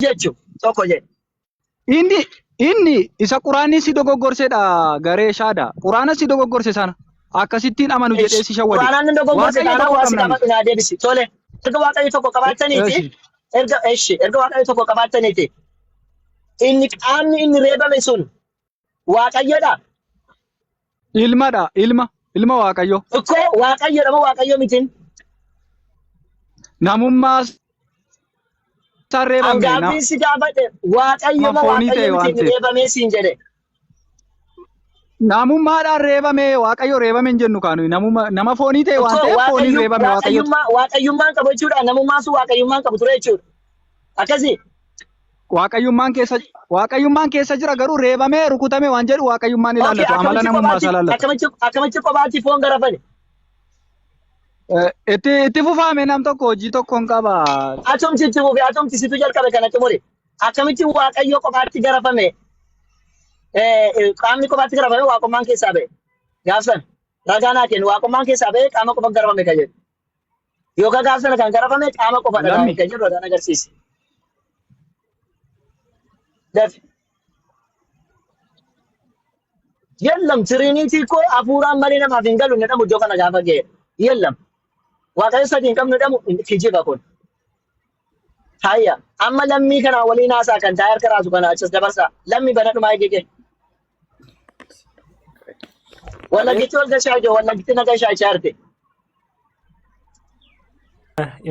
Jechu tokko jedhe. Inni isa quraanni si dogoggorsedha garee shaada. Quraana si dogoggorse sana akkasittiin amanu jedhee si shawwade. Quraanaan ni dogoggorse Waaqayyo taanaan tokko waa si qabna qabadhu nuti. naa deebisi. Tole. Erga Waaqayyo tokko qabaattaniiti. Eshi. Erga eshi erga Waaqayyo tokko qabaattaniiti. Inni qaamni inni reebame sun Waaqayyodha. Ilmadha ilma ilma Waaqayyo. Ikkoo Waaqayyodha moo Waaqayyo mitiin? Namummaa isaan reebamne An gaaffiin si gaafadhe Waaqayyo nama moo foonii Waaqayyo ta'e waan mitiin ta'eef. reebamee siin jedhe. Namummaadhaan reebame Waaqayyo reebame hin jennu kaanu namummaa nama foonii ta'e waan Ikkoo ta'eef fooniin Waaqayyo reebame Waaqayyotu. Waaqayyummaa Waaqayyummaan qabu jechuudha. Namummaan sun Waaqayyummaan qabu ture jechuudha. Akkasii. Waaqayyummaan keessa jira garuu reebamee rukutame waan jedhu waaqayyummaan Okay, ilaallatu amala akkamitti namummaa kophaatti isaa ilaallatu. akkamitti kophaatti foon garafame? Itti fufaame nam tokko hojii tokkoon qaba. Atumti itti fufi, atumti situ jalqabe kana xumuri. Akkamitti Waaqayyo kophaatti garafame? Qaamni kophaatti garafame waaqummaan keessaa ba'e. Gaaf sana ragaa naa kennu waaqummaan keessaa ba'e qaama qofa garafame kan jedhu. Yookaan gaaf sana kan garafame qaama qofadha Lammi. kan jedhu ragaan agarsiisi. Dafi. Yellam tiriiniitii koo hafuuraan malee namaaf hin galu jedhamu iddoo kana gaafa ga'e. Yellam. Waaqayyo sadii hin qabnu jedhamu kijiba kun. Hayya amma lammii kanaa waliin haasaa kan taa'ee harka raasu kana achas dabarsaa. Lammii banadhumaa eegee. Wallaggitti wal gashaa ijoo wallaggitti na gashaa ichaarte.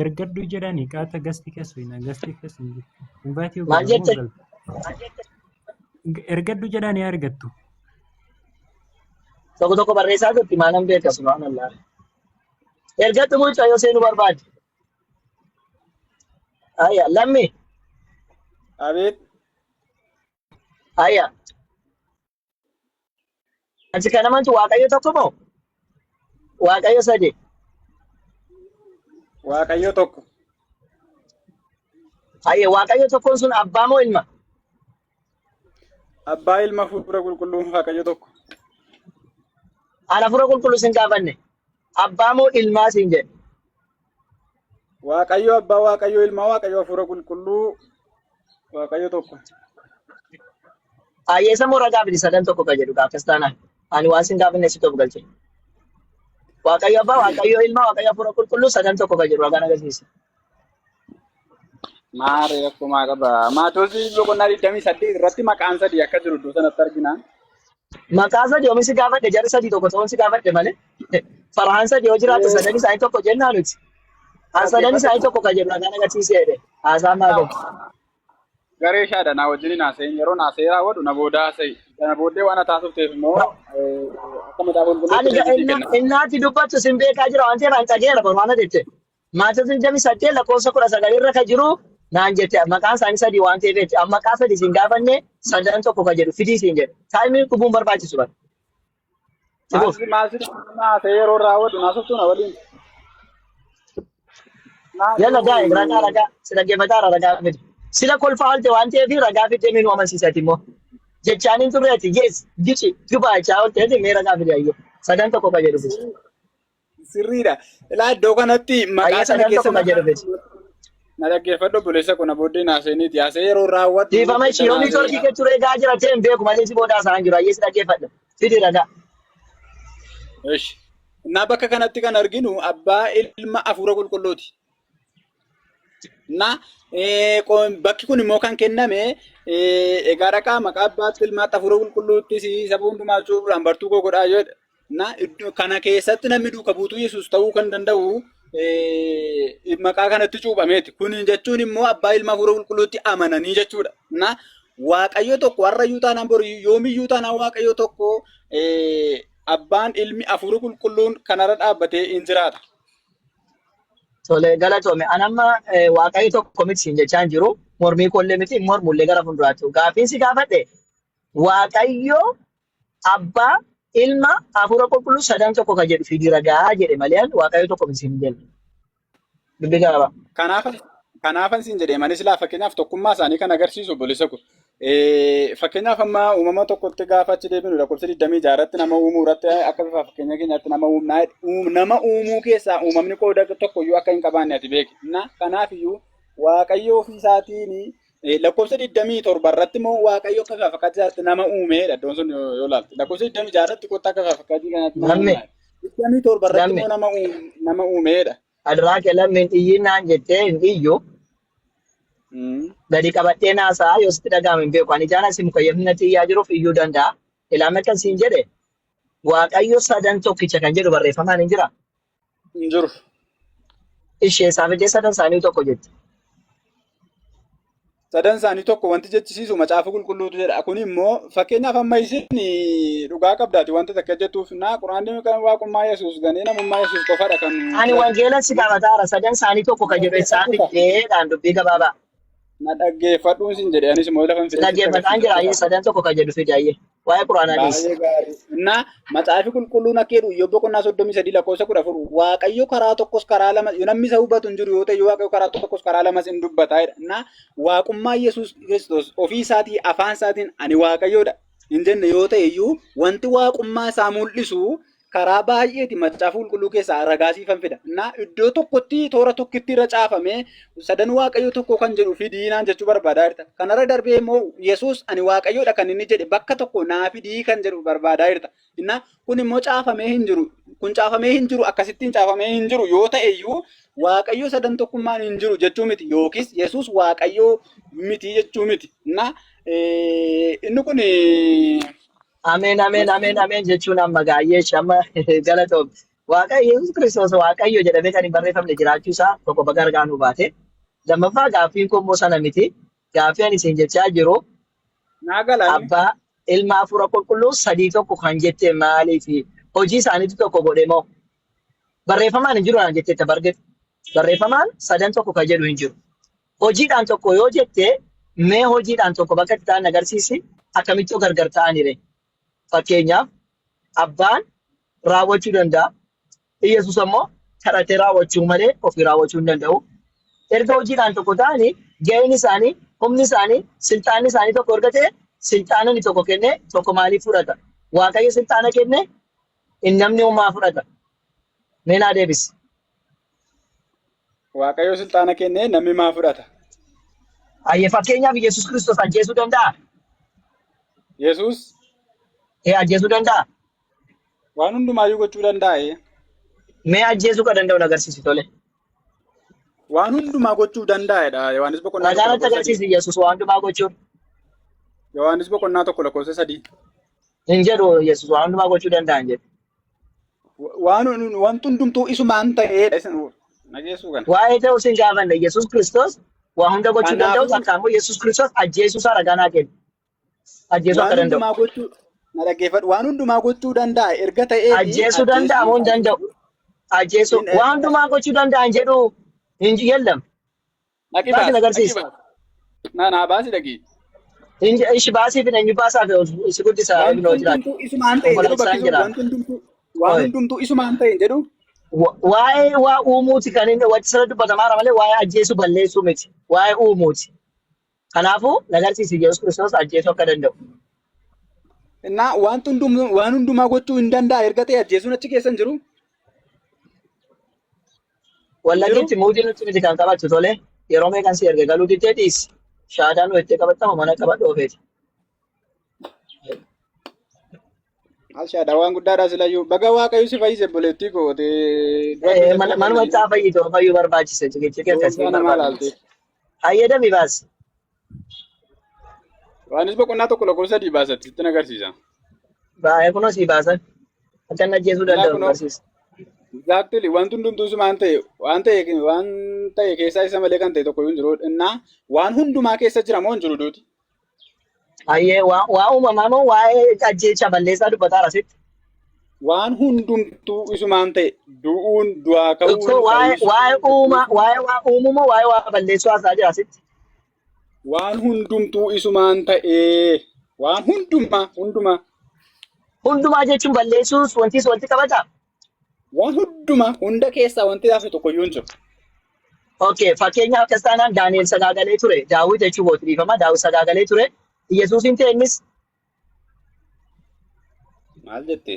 Ergadhu jedhani qaata gasti keessa hin gasti keessa hin jirtu. Invaatii yoo Maal godhamu jette? galta. Ergadhu jedhani argattu. Tokko tokko barreessaa turti maanan beeka subhaanallah. Ergadhu mucaa yoo seenuu barbaade. Hayya lammi. Abeet. Hayya. Ati kan amantu Waaqayyo tokko moo? Waaqayyo sadi. Waaqayyo tokko. Hayya Waaqayyo tokkoon sun abbaa moo ilma? Abbaa ilma hafuura qulqulluu Waaqayyo tokko. Ani hafuura qulqulluu sin gaafanne. Abbaa moo ilmaa siin jedhe. Waaqayyo abbaa Waaqayyo ilma Waaqayyo hafuura qulqulluu Waaqayyo tokko. Ayyeessa moo ragaa fidi sadan tokko kan jedhu gaafas taanaan. Ani waan sin gaafanne sitti of galche. Waaqayyo abbaa, Waaqayyo ilma, Waaqayyo hafuura qulqulluu sadan tokko kan jedhu ragaan agarsiisa. Maaree akkuma qaba. Maatewos boqonnaa 28 irratti maqaan sadii akka jiru iddoo sanatti argina. Maqaa sadii yoomii si gaafadhe jarri sadii tokko ta'uun si gaafadhe malee. Farhaan sadii yoo jiraate sadan isaanii tokko jennaa nuti. An sadan isaanii tokko kan jedhu ragaan agarsiisee jedhe. Haasaa maa gahu. Garee shaadha naa wajjin hin haasa'in yeroo naasa'ee raawwadhu na booda haasa'i. Sana booddee waan ati haasofteef immoo akka macaafa qulqulluutti Ani deebii sii kenna. innaati dubbattu sin beekaa jira waan ta'eef an dhageera barwaana jette. Maatewos 28 lakkoofsa 19 irra ka jiru naan jette maqaan isaanii sadii waan ta'eef jette. An maqaa sadii siin gaafanne sadan tokko ka jedhu fidii siin jedhe. Taayimiin dhuguun barbaachisu bara. Sibuuf. Maal si haasa'ee yeroo raawwadhu naasoftuu na waliin. Yalla daa'im ragaa ragaa si dhaggeeffataa ragaa fidi. Sila kolfaa oolte waan ta'eef ragaa fiddee mee nu amansiisati immoo. Jechaan hin turreeti yes gici gubaa jechaa oolteeti mee ragaa fidi ayyee. Sadan tokko ka jedhu fidi. Sirriidha. Ilaa iddoo kanatti maqaa Ayyee sana sadan keessa tokko ka jedhu fidi. na dhaggeeffadhu obboleessa koo na booddee naaseniiti. Haasa'ee yeroo raawwadhu Dhiifama ishii yoo niitoorkii kee turee gaa jira ta'e hin beeku malee si booda haasa'an jiru ayyee si dhaggeeffadha. Fidi ragaa. Eshi. Innaa bakka kanatti kan arginu abbaa ilma hafuura qulqulluuti. Innaa bakki kun immoo kan kenname egaa dhaqaa maqaa abbaatti ilmaatti hafuura qulqulluuttis saba hundumaa cuuphuudhaan bartuu koo godhaa jedha. Innaa iddoo kana keessatti namni duuka buutuu Yesuus ta'uu kan danda'u maqaa kanatti cuuphameeti. Kun jechuun immoo abbaa ilma hafuura qulqulluutti amananii jechuudha. Innaa Waaqayyo tokko har'ayyuu taanaan boru yoomiyyuu taanaan Waaqayyo tokko abbaan ilmi hafuura qulqulluun kanarra dhaabbatee in jiraata. Tole galatoome. An amma Waaqayyo tokko miti siin jechaa hin jiru. Mormii koollee miti mormullee gara fuulduraatti. Gaaffiin si gaafadhe Waaqayyo abbaa ilma hafuura qulqulluu sadan tokko kan jedhu fidi ragaa jedhe malee an Waaqayyo tokko miti siin hin jenne. Dubbii gabaabaa. Kanaaf kanaafan siin jedhee malee silaa fakkeenyaaf tokkummaa isaanii kan agarsiisu obboleessa ko. Fakkeenyaaf amma uumama tokkotti gaafa achi deebinu lakkoofsa 26 irratti nama uumuu irratti akka bifa fakkeenya keenyaatti nama uumnaa nama uumuu keessaa uumamni qooda tokko iyyuu akka hin qabaanne ati beeki. Na kanaaf iyyuu Waaqayyo ofii isaatiin Lakkoofsa 27 irratti immoo Waaqayyo akka bifa fakkaattii isaatti nama uumeedha. Iddoon sun yoo ilaalte. Lakkoofsa 26 irratti kottaa akka bifa fakkaattii kanaatti nama Lamme uumeedha. 27 irratti lamme immoo nama uumeedha. Adaraa kee lammiin iyyiin naan jettee hin iyyu. Gadi qabadhee naasaa yoo sitti dhaga'ame hin beeku. Ani ijaan asii mukayyafni natti iyyaa jiruuf iyyuu danda'a. Ilaama akkan siin jedhe Waaqayyo sadan tokkicha kan jedhu barreeffamaan hin jira. Hin jiru. Ishee isaa fidee sadan isaanii tokko jetti. Sadan isaanii tokko wanti jechisiisu macaafa qulqulluutu jedha. Kun immoo fakkeenyaaf amma isin dhugaa qabdaati wanta takka jettuuf naa quraanni kan waaqummaa Yesuus ganee namummaa Yesuus qofadha kan Ani fudhatu. wangeelan si gaafataara sadan isaanii tokko kan Na jedhu isaa dhaggeeffadhu ka. fiddeedhaan dubbii gabaabaa. Na dhaggeeffadhuun sin jedhe anis immoo lafa hin Si fidee sitti dhaggeeffataan agarsiisa jira ayyee qofa. sadan tokko kan jedhu fide ayyee. Waa'ee quraanaa dhiisi. Baay'ee gaarii. Innaa macaafi qulqulluun akka jedhu Iyyoob boqonnaa 33 lakkoofsa 14 Waaqayyo karaa tokkos karaa lamas yoo namni isa hubatu hin jiru yoo ta'e Waaqayyo karaa tokkos karaa lamas hin dubbata jedha. Innaa waaqummaa Yesuus Kiristoos ofii isaatii afaan isaatiin ani Waaqayyoodha hin jenne yoo ta'e iyyuu wanti waaqummaa isaa mul'isu karaa baay'eeti macaafa qulqulluu keessaa ragaa siifan fida. Innaa iddoo tokkotti toora tokkitti irra caafamee sadan waaqayyo tokko kan jedhu fidii naan jechuu barbaadaa jirta. Kanarra darbee immoo Yesuus ani waaqayyoodha kan inni jedhe bakka tokko naa fidii kan jedhu barbaadaa jirta. Innaa kun immoo caafamee hin jiru. Kun caafamee hin jiru akkasittiin caafamee hin jiru yoo ta'e iyyuu waaqayyo sadan tokkummaan hin jiru jechuu miti yookiis Yesuus waaqayyo miti jechuu miti. Innaa inni kun Ameen, ameen, ameen, ameen jechuun amma gaayyee amma galatoom. Waaqayyo Yesuus Kiristoos Waaqayyo jedhamee kan hin barreeffamne jiraachuu isaa tokko baga argaa nuu baate. Lammaffaa gaaffiin koo immoo sana miti. Gaaffii ani isin jechaa jiru naa gala inni. abbaa ilma hafuura qulqulluu sadii tokko kan jette maaliifi hojii isaaniitu tokko godhe moo barreeffamaan hin jiru naan jetteetta bargee barreeffamaan sadan tokko kan jedhu hin jiru. Hojiidhaan tokko yoo jette mee hojiidhaan tokko bakka itti ta'an agarsiisi akkamitti gargar ta'anire. Fakkeenyaaf abbaan raawwachuu danda'a. Iyyasuus ammoo kadhatee raawwachuu malee ofii raawwachuu hin danda'u. Erga hojiidhaan tokko ta'anii ga'een isaanii, humni isaanii, silxaanni isaanii tokko erga ta'e silxaana inni tokko kennee tokko maaliif fudhata? Waaqayyo silxaana kenne inni namni homaa fudhata. Mee naa deebisi. Waaqayyo silxaana kennee namni maa fudhata? Ayyee fakkeenyaaf Yesuus Kiristoos ajjeesuu danda'a? Yesuus Ee ajjeesuu danda'a? waan hundumaayyuu gochuu danda'a. Mee ajjeesuu kan danda'u na agarsiisi tole. Waan hundumaa gochuu danda'edha. Yohaannis boqonnaa Ragaa 1 natti lakkoofsa 3. agarsiisi Yesuus waan hundumaa gochuun. Yohaannis boqonnaa 1 lakkoofsa 3. Hin jedhu Yesuus waan hundumaa gochuu danda'a hin jedhu. Waan wanti hundumtuu isumaan ta'eedha. Isin nageessuu kana. Waa'ee ta'uu sin gaafanne Yesuus Kiristoos waa hunda gochuu danda'u Kanaafuu takka immoo Yesuus Kiristoos ajjeesuu isaa ragaa naa kenni. Ajjeesuu waan akka danda'u. hundumaa gochuu na dhaggeeffadhu. Waan hundumaa gochuu danda'a erga ta'eefi Ajjeesuu danda'a moo hin danda'u? Ajjeesuu hin waan hundumaa gochuu danda'a hin jedhu hin yellam. Dhaqi Baasi na baasi, dhaqi agarsiisi. baasi. Na naa baasi dhaqi. Ishi baasii fi eenyu baasaa fi si guddisa Wanti ibnoo jiraatu. hundumtuu isumaan ta'e jedhu Konkolaachisaan bakki sun jira. wanti hundumtuu waan Oye. hundumtuu isumaan ta'e jedhu. Waa'ee waa uumuuti kan inni wanti sana dubbatamaa malee waa'ee ajjeesuu balleessuu miti. Waa'ee uumuuti. Kanaafuu na agarsiisi Yesuus Kiristoos ajjeesuu akka danda'u. Innaa wanti hundumtuu waan hundumaa gochuu hin danda'a erga ta'e ajjeesuun achi keessa hin jiru. Hin jiru. Wallaggitti muudii nutti miti kan qabattu tole. Yeroo meeqan si erga galuu diddee dhiisi. Shaadaan nu itti qabattama mana qabadhu ofeeti. Maal shaadaa waan guddaadhaa silayyuu. Baga Waaqayyo si fayyise obboleettii koo. Dura keessatti Manuma itti fayyitu fayyuu barbaachise ciqiciqi akkasii Gooftaa namaa barbaadu. laalte. Hayyadami baasi. Yohaannis boqonnaa 1 lakkoofsa 3 baasatti sitti agarsiisa. Baay'ee kunoo sii baasan. Akka inni ajjeesuu Innaa danda'u nu kunoo barsiisa. exactly wanti hundumtuu isumaan ta'e waan ta'e waan ta'e keessaa isa malee kan ta'e tokko iyyuu hin jiru. Innaa waan hundumaa keessa jira moo hin jiru duuti? Hayyee waa waa uumamaa moo waa'ee ajjeechaa balleessaa dubbataara sitti? Waan hundumtuu isumaan ta'e du'uun du'aa ka'uun Ikkoo waa'ee fayyisuun waa'ee uumaa waa'ee waa uumuu moo waa'ee waa balleessuu haasaa jira sitti? waan hundumtuu isumaan ta'ee waan hundumaa hundumaa Hundumaa jechuun balleessuus wantis walitti qabataa? waan hundumaa hunda keessaa wanti hafe tokko iyyuu hin jiru. Okay, fakkeenyaaf akkas taanaan Daani'el sagaagalee ture. Daawit jechuun booti dhiifama. Daawit sagaagalee ture. Yesuusin ta'e innis Maal jette?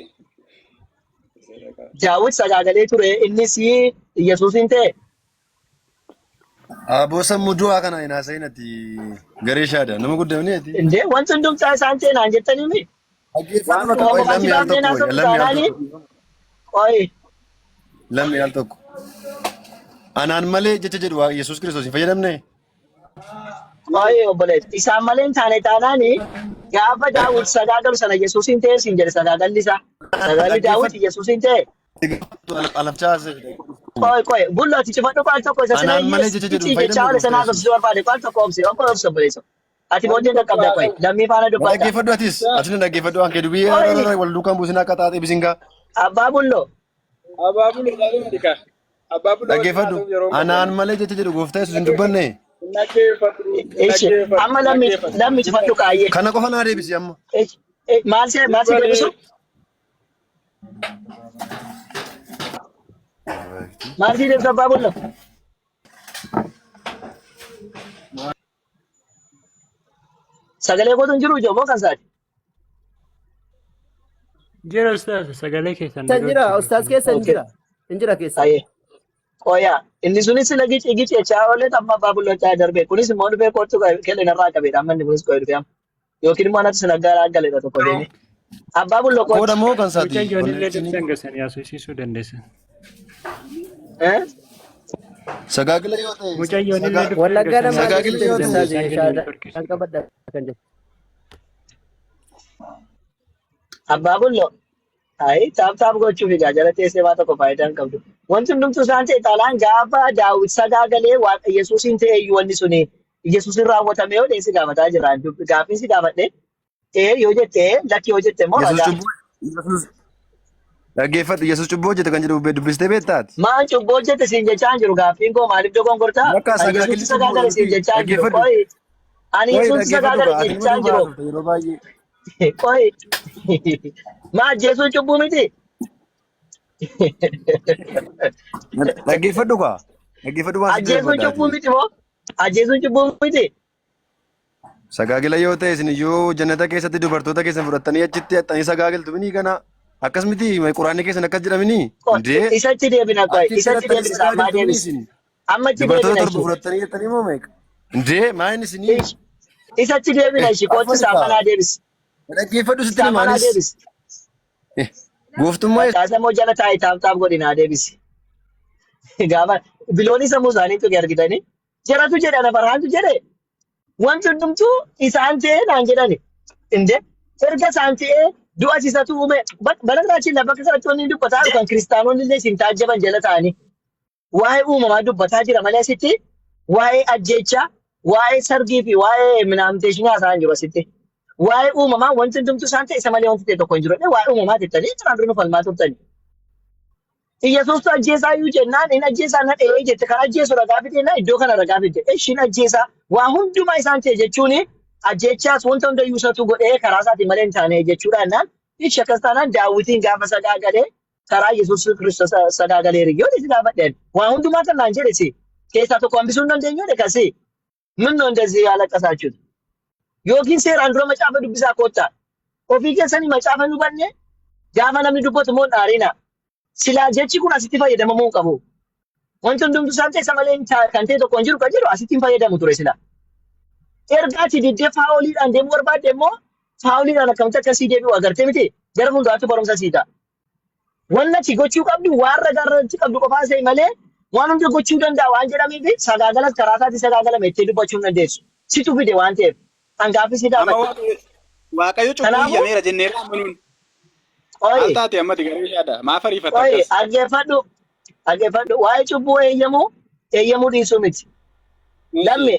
Daawit sagaagalee ture. Innis Yesuusin ta'e. Aboo sammuu du'aa kana hin haasa'in ati garee shaada. Nama guddamni ati. Indee wanti hundumtaa isaan ta'e naan jettanii mi? Dhaggeeffadhu Waan bakka qoy qofaatti lammi al baafnee tokko naasoftu wayya lammi al taanaani tokko. qoy Lammi al tokko. Anaan malee jecha jedhu waa Yesuus Kiristoos hin fayyadamne. Qoy obboleessa isaan malee hin taane taanaani gaafa Daawit sagaagalu sana Yesuusiin ta'e siin jedhe sagaagalli isaa. Sagaagalli Daawit Dhaggeeffadhu. Yesuusiin ta'e. Alafchaa haasa'e. Qoy qoy bullo ati cufadhu qaal tokko isa sila Anaan malee jecha jedhu ici hin jechaa fayyadamne oole gooftaa sanaa Yesuus. qabsiisuu barbaade qaal tokko obsi obbo obsi obboleessa. Ati booddee qaqqabda qoy lammii faana Na dubbadha. dhaggeeffadhu atis. Atis na dhaggeeffadhu waan kee dubbii Qoy wal duukaan buusin akka xaaxee bisingaa. abbaa bullo Abbaa buloo taatee dhika. Abbaa buloo wajjin Dhaggeeffadhu. haasa'uuf yeroo hin qabu. Anaan malee jecha jedhu gooftaa Yesuus hin dubbanne. Hin dhaggeeffadhu, hin ishi dhaggeeffadhu, amma hin lammi dhaggeeffadhu. lammi cufadhu qaayyee. Kana qofa naa deebisi amma. Ishi maal si deebisu? Maal si deebisu abbaa bullo? Sagalee kootu hin jiru ijoo moo kan isaati? Jira ustaaz sagalee keessan Keessa hin jira, dhaga'utti ustaaz jirtu. keessa hin Okay. jira. Hin jira keessa. Aye. Qoya inni sunis sila gici gici jechaa oolee amma abbaa bullochaa darbe kunis immoo dhufee kootu kelle narraa qabeedha amma inni kunis qo'ee dhufee amma yookiin immoo anatu sila garaa galedha tokko deeme abbaa bulloo Kooda kootu moo kan isaati? Mucayyoon illee Konnekshinii. dubbisan gasanii haasofsiisuu dandeessan. Eh? Sagaagila yoo ta'e Mucayyoon illee sagaa dubbisan Wallaggaa gasanii nama sagaagila haasofsiisuu yoo ta'e ustaaz dandeessan kennu shaada networkii. kan qabadha kan jedhu. Abbaa bulloo ayi taap taap gochuuf egaa jala teessee waa tokko faayidaa hin qabdu. Wanti hundumtuu isaan ta'e xaalaan gaafa Daawit sagaagalee Waaqa Yesuusiin ta'e iyyuu wanni suni Yesuusin raawwatame yoo dheessi gaafataa jira. Gaaffiin si gaafadhe ee yoo jette ee lakki yoo jette immoo Yesuus ragaa. cubbuu Yesuus dhaggeeffadhu Yesuus cubbuu hojjete kan jedhu dubbistee beektaati. Maan cubbuu hojjete siin jechaa hin jiru gaaffiin koo maaliif dogongortaa? Bakka Ani sagaagilli Yesuutti cubbuu sagaagale siin miti jechaa hin jiru. dhaggeeffadhu. Qoyi ani Qoyi Yesuutti dhaggeeffadhu sagaagale gaa ati nama jechaa hin duuba jiru. haasofta yeroo baay'ee. Qoyi maa ajjeesuun cubbuu miti? Dhaggeeffadhu gaa dhaggeeffadhu waan sitti Ajjeesuun dubbadha cubbuu ati. miti moo? Ajjeesuun cubbuu miti? Sagaagila yoo ta'e isin iyyuu jannata keessatti dubartoota keessan fudhattanii achitti haxxanii sagaagiltu minii kana akkas miti quraanni keessan akkas jedhamini Qoy indee isatti deebina qoy achitti isatti hidhattanii deebina ammaa sagaagiltu minii deebisi. isin Amma itti dubartoota deebina torba ishee. fudhattanii hidhattanii moo meeqa indee maa inni isinii Ish isatti deebina ishee kootu afwan isaa kaa manaa deebisi. dhaggeeffadhu sitti Isaa manaa himaanis deebisi. gooftummaa Bakka isa immoo jala taa'e taap taap godhi naa deebisi. Gaafa biloonii sammuu isaanii tuqe argitanii jaratu jedhe ana farhaantu jedhe wanti hundumtuu isaan ta'ee naan jedhani. Inde erga isaan ta'ee du'a isatu uume bararraachiin lafa kanatti wanni dubbataa jiru kan kiristaanonni illee isin taajjaban jala ta'anii waa'ee uumamaa dubbataa jira malee asitti waa'ee ajjeechaa waa'ee sargii fi waa'ee minaamteeshinii haasa'aa hin jiru asitti. Waa'ee uumamaa wanti hundumtuu isaan ta'e isa malee wanti ta'e tokko hin jiru. Waa'ee uumamaa jettanii kanaan dura nu falmaa turtani. Iyyasuustu ajjeesaa iyyuu jennaan hin ajjeesaa na dha'ee jette kan ajjeesu ragaa fide na iddoo kana ragaa fide ishiin ajjeesaa waa hundumaa isaan ta'e jechuun ajjeechaas wanta hundayyuu isatu godhee karaa isaatiin malee hin taane jechuudha jennaan ishi akkas taanaan daawwitiin gaafa sagaagalee karaa Yesuus Kiristoos sagaagaleeri yoo itti gaafadheen waa hundumaa kan naan jedhe si keessaa tokko hambisuu hin dandeenyu jedhe kasi min ነው እንደዚህ ያለቀሳችሁት? Yookiin seeraan dura macaafa dubbisaa koottaa. Ofii keessanii macaafa hin hubanne gaafa namni dubbatu immoo hin aarina. Silaa jechi kun asitti fayyadamamuu hin qabu. Wanti hundumtu isaan ta'e isa malee hin kan ta'e tokko hin jiru kan jedhu asitti hin fayyadamu ture sila. Erga ati diddee faawuliidhaan deemuu barbaadde immoo faawuliidhaan akkamitti akkasii deebi'u agartee miti gara fuulduraatti barumsa sii ta'a. Wanni ati gochuu qabdu waan ragaa irratti qabdu qofaa se'i malee waan hunda gochuu danda'a waan jedhameef sagaagalas karaa isaatii sagaagalame itti dubbachuu hin dandeessu. Situ fide waan ta'eef. An gaaffii si Amma gaafadhe. Waaqayyo Waaqayyo cubbuu Kanaafuu iyyameera jenneerra amanuun. Maal qoyi taate ammati garee yaada? Maaf ariifatta qoyi akkas? dhaggeeffadhu dhaggeeffadhu waa'ee cubbuu eeyyamuu eeyyamuu dhiisuu miti. Lammi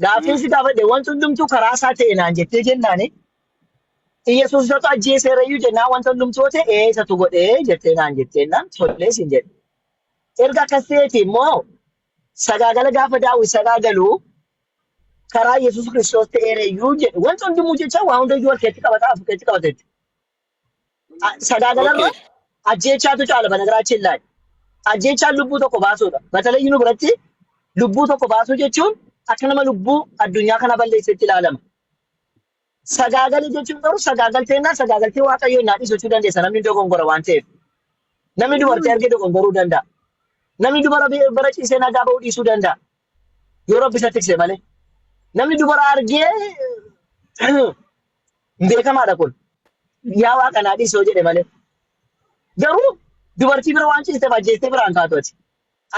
gaaffiin si gaafadhe wanti hundumtuu karaa isaa ta'e naan jettee jennaani Iyyasuus isatu ajjeeseerayyuu jennaan wanta hundumtuu ta'e ee isatu godhee jettee naan jettee naan tollee siin jedhe. Erga akkas ta'eeti immoo sagaagala gaafa Daawit sagaagalu karaa Yesuus Kiristoos ta'eerayyuu jedhe wanta hundumuu jecha waa hundayyuu wal keetti qabataa of keetti qabatetti. Sagaagalarra Okay. ajjeechaatu caala banagaraachin laay. Ajjeechaan lubbuu tokko baasuudha. Batalayyi nu biratti lubbuu tokko baasuu jechuun akka nama lubbuu addunyaa kana balleessetti ilaalama. Sagaagalii jechuun garuu sagaagalteennaa sagaagaltee waaqayyoo naa dhiisuu dandeessa namni dogongora waan ta'eef. Namni dubartii argee dogongoruu danda'a. Namni dubara bara ciisee nagaa ba'uu dhiisuu danda'a. Yoo Rabbi isa tikse malee. Namni dubara argee beekamaadha kun. Yaa Waaqa naa dhiisi yoo jedhe malee. Garuu dubartii bira waan ciisteef ajjeestee biraan kaatu ati.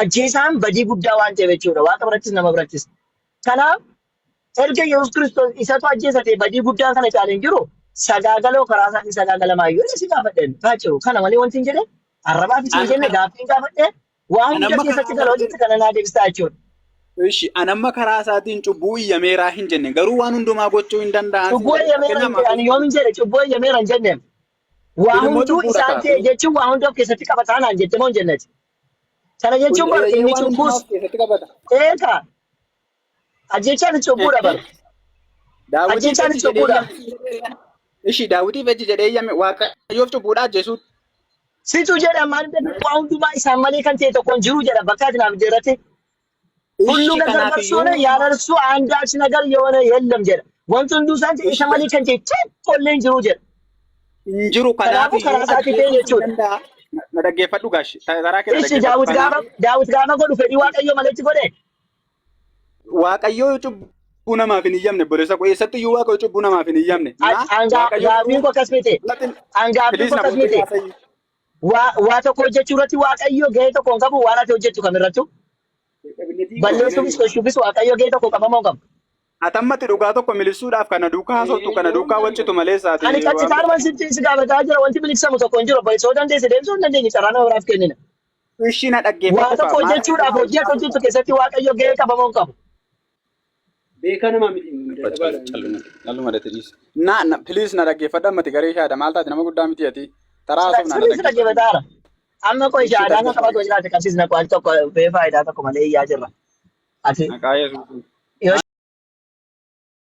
Ajjeesaan badii guddaa waan ta'eef jechuudha. Waaqa birattis nama birattis. Kanaaf erga Yesuus Kiristoos isatu ajjeesa ta'e badii guddaan kana caale hin jiru. Sagaagaloo karaa isaatiin sagaagalamaa yoo si gaafadhe taaciru. Kana malee wanti hin jedhe arrabaaf isin An jenne gaaffii hin gaafadhe waa an hunda amma keessatti karaa gala isaatiin hojjette kana naa deebistaa jechuudha. Ishi an amma karaa isaatiin cubbuu iyyameeraa hin jenne garuu waan hundumaa gochuu hin danda'an sin Cubbuu jedhe. eeyyameera Fakkeenyaaf hin jedhe. Ani Maatewos yoom hin jedhe cubbuu eeyyameera hin jenne. Waa kun immoo hunduu cubbuudha isaan kaa. ta'e jechuun waa hunda of keessatti qabataa naan jette moo hin jenneti. Kana Kun jechuun bar eeyyee inni waan hundumaa cubbuus of keessatti qabata. eeka ajjechaan cubbuudha bar. Daawitiif Ajjechaan ejji jedhee cubbuudha. iyyame. Ishi Daawitiif ejji jedhee iyyame Waaqayyoof cubbuudha ajjeesuutti. Situ jedha maal jedhu waa hundumaa isaan malee kan ta'e tokko hin jiru jedha bakka ati naaf jedhate. ሁሉ Ishi ነገር በእርሱ ሆነ kanaafiyyuu ያለ እርሱ አንዳች ነገር የሆነ የለም jedha. Wanti hunduu isaan ta'e ishi isa malee kan ta'e tokko illee hin jiru jedha. hin jiru Kanaafuu kanaafiyyuu karaa isaatii ta'e ajjeesuun hin jechuudha. danda'a. Na dhaggeeffadhu gaashi. Karaa kee na Ishi dhaggeeffadhu. Daawit gaafa Kanaaf Daawit gaafa godhu fedhii Waaqayyoo maletti godhe. Waaqayyoo cubbuu namaaf hin iyyamne obboleessa koo eessatti iyyuu Waaqayyo cubbuu namaaf hin iyyamne. Na Waaqayyo Gaaffiin garuu koo akkas miti. latin An gaaffiin please koo na akkas booddee miti. haasa'i. Waa tokko hojjechuu irratti Waaqayyo gahee tokko hin qabu waan ati hojjettu kamirrattu. Balleessuufis gochuufis Waaqayyo gahee tokko qaba moo hin qabu? Atammatti dhugaa tokko milisuudhaaf kana duukaa haasoftu kana duukaa waccitu maleessaati Ani waan qaccitaanuma sitti si gaafataa jira wanti biliqsamu tokko hin jiru. Obboleessa yoo dandeesse deebisuu hin dandeenye carraa nama biraaf kennina. Ishii na Waa dhaggeeffadhu tokko kaa maal hojjechuudhaaf hojii ati hojjettu keessatti Waaqayyo gahee qaba moo hin qabu? Beekaa namaa miti dadhabaadha. Calluma dha dhiisi. Na na please na dhaggeeffadhu ammati garee shaadha maal taate nama guddaa miti ati. Taraa haasofnaa na Sirrii si dhaggeeffadhu. dhaggeeffataara. Amma qoy Ishii shaadaan kan dhaggeeffadhu. qabatu jiraate qabsiisna qo'al tokko bee faayidaa tokko malee iyyaa jirra. Ati Maqaa Yesuusiin.